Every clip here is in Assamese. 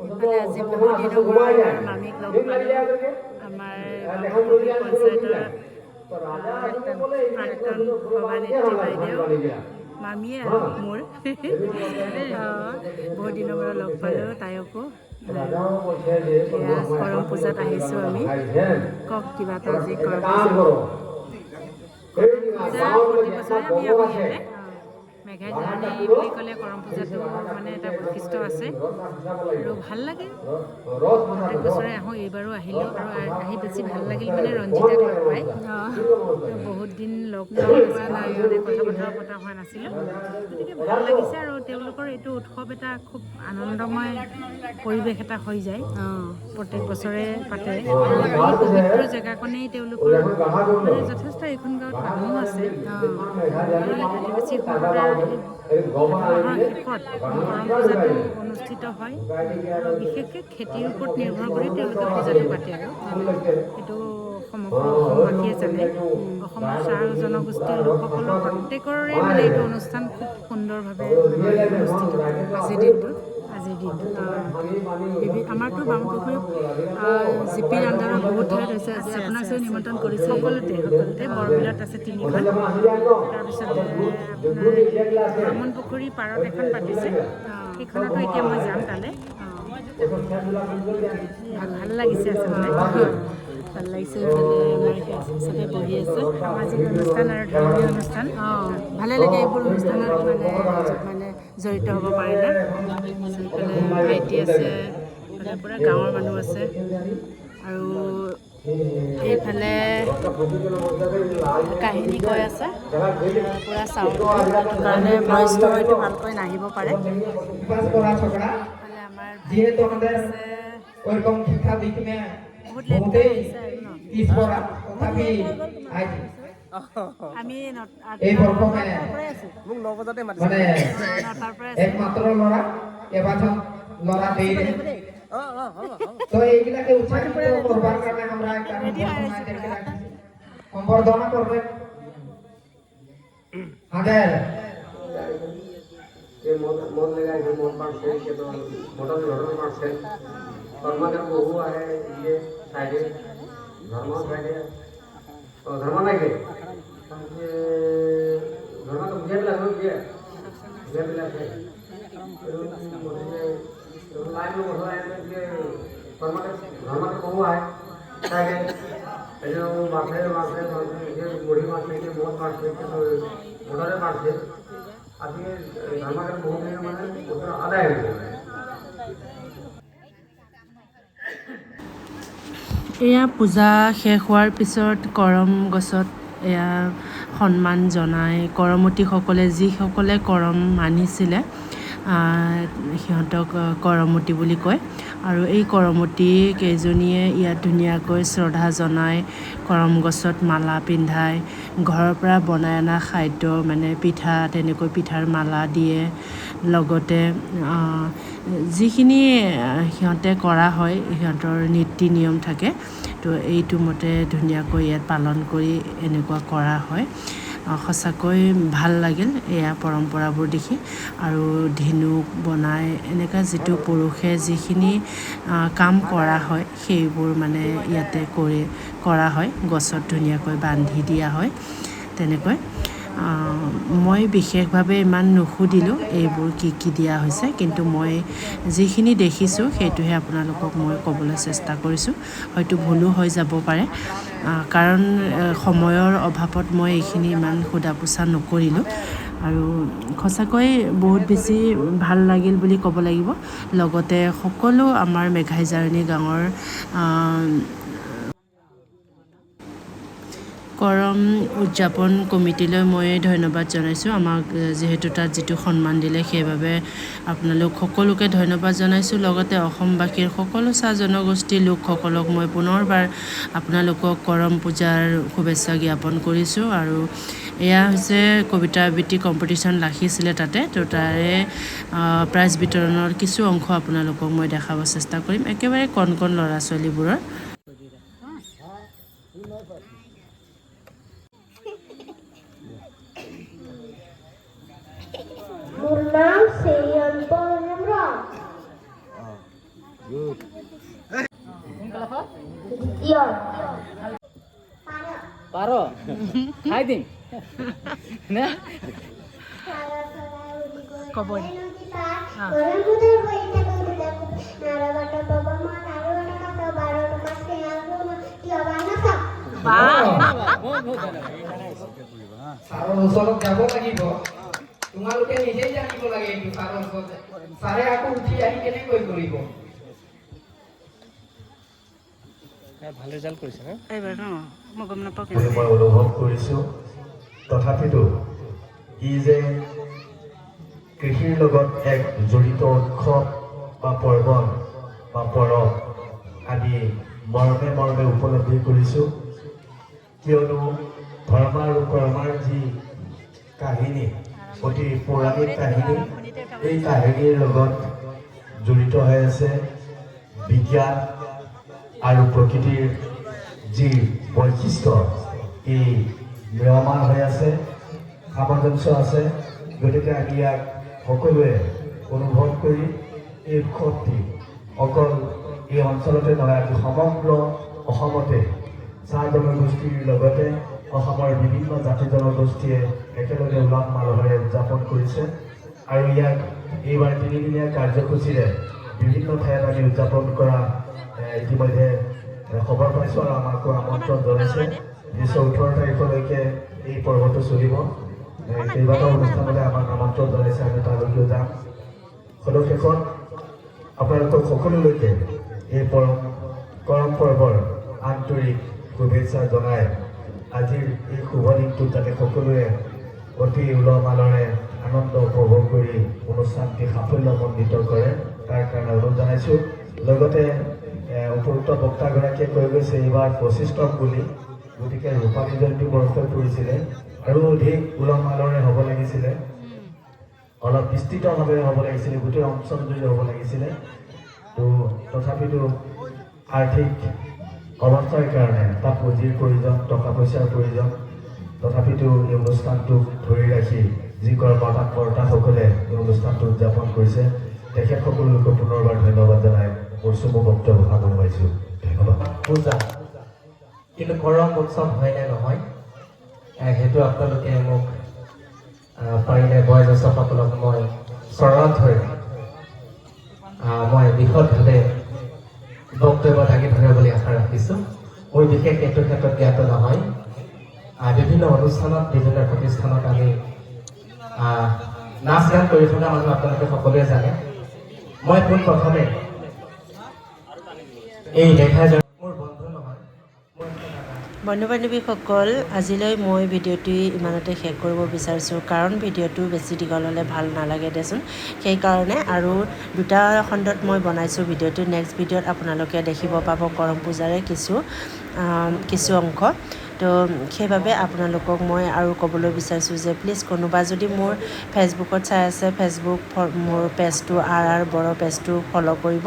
ইফালে আজি বহুত দিনৰ মূৰত মামীক লগ পালোঁ। আমাৰ বামুণপুখুৰী পঞ্চায়তৰ প্ৰাক্তন সভানেত্ৰী বাইদেউ, মামীয়ে আৰু মোৰ। বহুত দিনৰ মূৰত লগ পালোঁ তাইকো। এয়া কৰম পূজাত আহিছোঁ আমি। কওক কিবা এটা আজি কৰম পূজা। প্ৰতি বছৰে আমি আহোঁ ইয়াতে। মেঘাই জাৰণি বুলি ক'লে কৰম পূজাটো মানে এটা বৈশিষ্ট্য আছে আৰু ভাল লাগে। প্ৰত্যেক বছৰে আহোঁ, এইবাৰো আহিলোঁ আৰু আহি বেছি ভাল লাগিল মানে ৰঞ্জিতাক লগ পাই। বহুত দিন লগ পোৱা নাই, মানে কথা বতৰা পতা হোৱা নাছিলোঁ, গতিকে ভাল লাগিছে। আৰু তেওঁলোকৰ এইটো উৎসৱ এটা খুব আনন্দময় পৰিৱেশ এটা হৈ যায়। প্ৰত্যেক বছৰে পাতে আৰু এই পবিত্ৰ জেগাকণেই তেওঁলোকৰ মানে যথেষ্ট। এইখন গাঁৱত মানুহো আছে। আদিবাসী সম্প্ৰদায়ৰ এই মাহৰ শেষত কৰম পূজাটো অনুষ্ঠিত হয় আৰু বিশেষকৈ খেতিৰ ওপৰত নিৰ্ভৰ কৰি তেওঁলোকে পূজাটো পাতে। আৰু সেইটো সমগ্ৰ অসমবাসীয়ে জানে। অসমৰ চাহ জনগোষ্ঠীৰ লোকসকলৰ প্ৰত্যেকৰে মানে এইটো অনুষ্ঠান খুব সুন্দৰভাৱে অনুষ্ঠিত হয় আজিৰ দিনটোত। আজিৰ দিনটোত। আমাৰতো বামুণপুখুৰী জিপিৰ আণ্ডাৰত বহুত ঠাইত হৈছে। আজি আপোনাক চাগে নিমন্ত্ৰণ কৰিছে? সকলোতে, সকলোতে। বৰবিলত আছে তিনিখন, তাৰপিছতে আপোনাৰ বামুণ পুখুৰী পাৰত এখন পাতিছে, সেইখনতো এতিয়া মই যাম তালৈ। ভাল লাগিছে আচলতে। ভাল লাগিছে। এইফালে আমাৰ চবে বহি আছে। সামাজিক অনুষ্ঠান আৰু ধৰ্মীয় অনুষ্ঠান। অঁ, ভালে লাগে এইবোৰ অনুষ্ঠানত মানে মানে জড়িত হ'ব পাৰিলে। এইফালে ভাইটি আছে, এইফালে পূৰা গাঁৱৰ মানুহ আছে আৰু এইফালে কাহিনী কৈ আছে পূৰা চাউণ্ড, সেইটো কাৰণে ভইচটো হয়তো ভালকৈ নাহিব পাৰে। পাস কৰা ছোকৰা এইফালে আমাৰ যেহেতু আমাদেৰ আছে। ওইৰকম শিক্ষা দিক নিয়ে বহুত লেট বহুতেই আহিছে আৰু ন? পিছপৰা, তথাপি আজ আমি এই বৰ্ষমে 9টাৰ পৰাই আছোঁ। মানে 9টাৰ পৰাই আছোঁ। একমাত্ৰ ল'ৰা, কেইবাজন ল'ৰা দেই তো এইবিলাকে উৎসাহিত করবার কারণে আমরা একটা সম্বর্ধনা রাখছি। সম্বর্ধনা করবেন আমাদের মদ মদ লেগাইছে, মদ মারছে, সে তো মটন লটন মারছে। ধর্মাদের বহু আহে ইয়ে সাইডে, ধর্ম সাইডে। ও ধর্ম নাকি ধর্মকে বুঝাই পেলাইছে, বুঝিয়ে বুঝাই পেলাইছে। লাইন বসাই ধর্মাকে ধর্মাকে বহু আহে সাইডে, এই মারছে মারছে মারছে, মুড়ি মারছে, মদ মারছে, মটরে মারছে। আজকে ধর্মাকে বহু মানে আদায় হয়ে যাবে। এয়া পূজা শেষ হোৱাৰ পিছত কৰম গছত এয়া সন্মান জনাই কৰমতীসকলে, যিসকলে কৰম মানিছিলে সিহঁতক কৰমতী বুলি কয়। আৰু এই কৰমতী কেইজনীয়ে ইয়াত ধুনীয়াকৈ শ্ৰদ্ধা জনাই কৰম গছত মালা পিন্ধাই, ঘৰৰ পৰা বনাই অনা খাদ্য মানে পিঠা, তেনেকৈ পিঠাৰ মালা দিয়ে। লগতে যিখিনি সিহঁতে কৰা হয়, সিহঁতৰ নীতি নিয়ম থাকে, তো এইটো মতে ধুনীয়াকৈ ইয়াত পালন কৰি এনেকুৱা কৰা হয়। সঁচাকৈ ভাল লাগিল এয়া পৰম্পৰাবোৰ দেখি। আৰু ধেনুক বনাই এনেকুৱা যিটো পুৰুষে যিখিনি কাম কৰা হয়, সেইবোৰ মানে ইয়াতে কৰি কৰা হয়। গছত ধুনীয়াকৈ বান্ধি দিয়া হয় তেনেকৈ। মই বিশেষভাৱে ইমান নুসুধিলোঁ এইবোৰ কি কি দিয়া হৈছে, কিন্তু মই যিখিনি দেখিছোঁ সেইটোহে আপোনালোকক মই ক'বলৈ চেষ্টা কৰিছোঁ। হয়তো ভুলো হৈ যাব পাৰে, কাৰণ সময়ৰ অভাৱত মই এইখিনি ইমান সোধা পোছা নকৰিলোঁ। আৰু সঁচাকৈ বহুত বেছি ভাল লাগিল বুলি ক'ব লাগিব। লগতে সকলো আমাৰ মেঘাই জাৰণি গাঁৱৰ কৰম উদযাপন কমিটিলৈ মই ধন্যবাদ জনাইছোঁ। আমাক যিহেতু তাত যিটো সন্মান দিলে, সেইবাবে আপোনালোক সকলোকে ধন্যবাদ জনাইছোঁ। লগতে অসমবাসীৰ সকলো চাহ জনগোষ্ঠীৰ লোকসকলক মই পুনৰবাৰ আপোনালোকক কৰম পূজাৰ শুভেচ্ছা জ্ঞাপন কৰিছোঁ। আৰু এয়া হৈছে কবিতা আবৃত্তি কম্পিটিশ্যন ৰাখিছিলে তাতে, তো তাৰে প্ৰাইজ বিতৰণৰ কিছু অংশ আপোনালোকক মই দেখাব চেষ্টা কৰিম, একেবাৰে কণ কণ ল'ৰা ছোৱালীবোৰৰ। মোৰ নাম শ্ৰী অন্তৰ হেমব্ৰম। গুড। দ্বিতীয়। পাৰ খাই দিম নে? ক'বই। ছাৰৰ ওচৰত যাব লাগিব। তোমালোকে নিজেই জানিব লাগে এইটো। ছাৰৰ ওচৰত ছাৰে আকৌ উঠি আহি কেনেকৈ কৰিব? ভাল ৰিজাল্ট কৰিছে না? এইবাৰ ন মই গম নাপাওঁ। বুলি মই অনুভৱ কৰিছোঁ। তথাপিতো ই যে কৃষিৰ লগত এক জড়িত উৎসৱ বা পাৰ্বণ বা পৰৱ, আমি মৰ্মে মৰ্মে উপলব্ধি কৰিছোঁ। কিয়নো ধৰ্মা আৰু কৰ্মাৰ যি কাহিনী, অতি পৌৰাণিক কাহিনী, এই কাহিনীৰ লগত জড়িত হৈ আছে বিজ্ঞান আৰু প্ৰকৃতিৰ যি বৈশিষ্ট্য, ই ম্ৰিয়মান হৈ আছে, সামঞ্জস্য আছে। গতিকে আমি ইয়াক সকলোৱে অনুভৱ কৰি এই উৎসৱটি অকল এই অঞ্চলতে নহয়, আজি সমগ্ৰ অসমতে চাহ জনগোষ্ঠীৰ লগতে অসমৰ বিভিন্ন জাতি জনগোষ্ঠীয়ে একেলগে উলহ মালহেৰে উদযাপন কৰিছে। আৰু ইয়াক এইবাৰ তিনিদিনীয়া কাৰ্যসূচীৰে বিভিন্ন ঠাইত আমি উদযাপন কৰা ইতিমধ্যে খবৰ পাইছোঁ আৰু আমাকো আমন্ত্ৰণ জনাইছে। নিশ্চয় 18 তাৰিখলৈকে এই পৰ্বটো চলিব। কেইবাটাও অনুষ্ঠানলৈ আমাক আমন্ত্ৰণ জনাইছে, আমি তালৈকেও যাম। সদৌ শেষত আপোনালোকক সকলোলৈকে এই পৰম কৰম পৰ্বৰ আন্তৰিক শুভেচ্ছা জনাই আজিৰ এই শুভ দিনটোত যাতে সকলোৱে অতি উলহ মালহেৰে আনন্দ উপভোগ কৰি অনুষ্ঠানটি সাফল্যমণ্ডিত কৰে, তাৰ কাৰণে অনুৰোধ জনাইছোঁ। লগতে উপৰোক্ত বক্তাগৰাকীয়ে কৈ গৈছে এইবাৰ 25তম বুলি, গতিকে ৰূপালী জয়ন্তী বৰ্ষই পৰিছিলে আৰু অধিক উলহ মালহেৰে হ'ব লাগিছিলে, অলপ বিস্তৃতভাৱে হ'ব লাগিছিলে, গোটেই অঞ্চলজুৰি হ'ব লাগিছিলে। তো তথাপিতো আৰ্থিক অৱস্থাৰ কাৰণে বা পুঁজিৰ প্ৰয়োজন, টকা পইচাৰ প্ৰয়োজন, তথাপিতো এই অনুষ্ঠানটোক ধৰি ৰাখি যি কৰ্মতা কৰ্তাসকলে এই অনুষ্ঠানটো উদযাপন কৰিছে, তেখেতসকলকো পুনৰবাৰ ধন্যবাদ জনাই মোৰ চমু বক্তব্য সামৰিছোঁ। ধন্যবাদ। পূজা কিন্তু কৰম উৎসৱ হয় নে নহয়, সেইটো আপোনালোকে মোক পাৰিলে বয়োজ্যেষ্ঠসকলক মই চৰণত ধৰি মই বিশদভাৱে বক্তব্য দাঙি ধৰে বুলি আশা ৰাখিছোঁ। মোৰ বিশেষ এইটো ক্ষেত্ৰত জ্ঞাত নহয়। বিভিন্ন অনুষ্ঠানত, বিভিন্ন প্ৰতিষ্ঠানত আমি নাচ গান কৰি থকা মানুহ, আপোনালোকে সকলোৱে জানে। মই পোনপ্ৰথমে এই লেখা মোৰ বন্ধু নহয়, মোৰ এটা দাদা। বন্ধু বান্ধৱীসকল, আজিলৈ মই ভিডিঅ'টো ইমানতে শেষ কৰিব বিচাৰিছোঁ, কাৰণ ভিডিঅ'টো বেছি দীঘল হ'লে ভাল নালাগে দেচোন। সেইকাৰণে আৰু দুটা খণ্ডত মই বনাইছোঁ ভিডিঅ'টো। নেক্সট ভিডিঅ'ত আপোনালোকে দেখিব পাব কৰম পূজাৰে কিছু কিছু অংশ। তো সেইবাবে আপোনালোকক মই আৰু ক'বলৈ বিচাৰিছোঁ যে প্লিজ কোনোবা যদি মোৰ ফেচবুকত চাই আছে, ফেচবুক মোৰ পেজটো আৰ আৰ বড়ো পেজটো ফ'ল' কৰিব।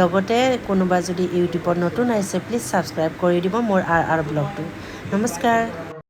লগতে কোনোবা যদি ইউটিউবত নতুন আহিছে, প্লিজ ছাবস্ক্ৰাইব কৰি দিব মোৰ আৰ আৰ ব্লগটো। নমস্কাৰ।